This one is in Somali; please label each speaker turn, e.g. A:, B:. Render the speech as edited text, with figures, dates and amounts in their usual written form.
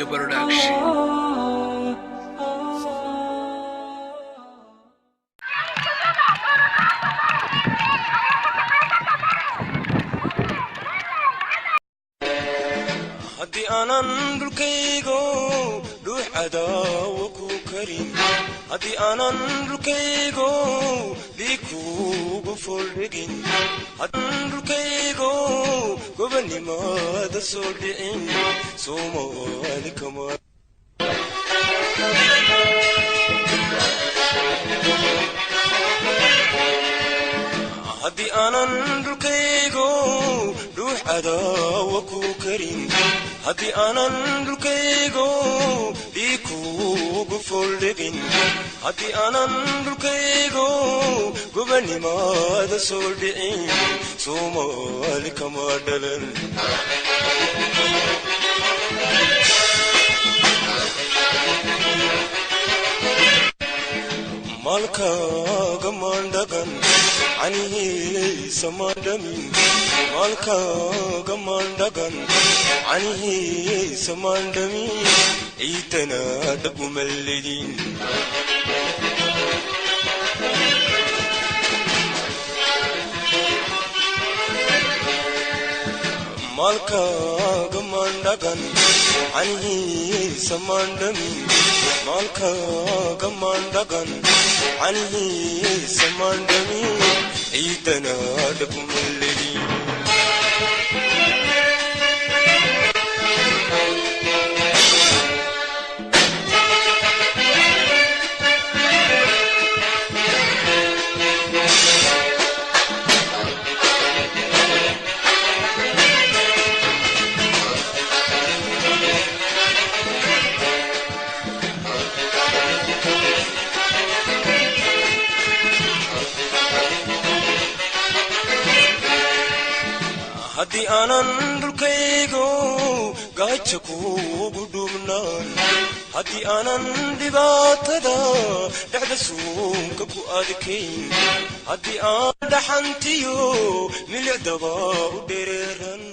A: Audio Production.
B: Haddii aanan dhulkaygo dhuux cadaawo ku karin, haddii aanan dhulkaygo dhiig kuugu fooldhigin, dhulkaygo gobonnimada soo dhicin, Soomaali kama. Haddii aanan dhulkaygo dhuux cadaawo ku karin, haddii aanan dhulkaygo dhiig kuugu fooldhigin, haddii aanan dhulkaygo gobonnimada soo dhicin, Soomaali kama dhalan. Maalkaaga maandhagan canihiisa maandhamin, maalkaaga maandhagan canihiisa maandhamin, ciidana dhab umalledin. Maalkaaga maandhagan canihiisa maandhamin, maalkaaga maandhagan canihiisa maandhamin, ciidana dhab umalledin. Haddii aanan dhulkaygo gaaja kuugu dhubnaan, haddii aanan dhibaatada dhexda suunka ku adkayn, haddii aan dhaxantiyo milicdaba u dhereeran.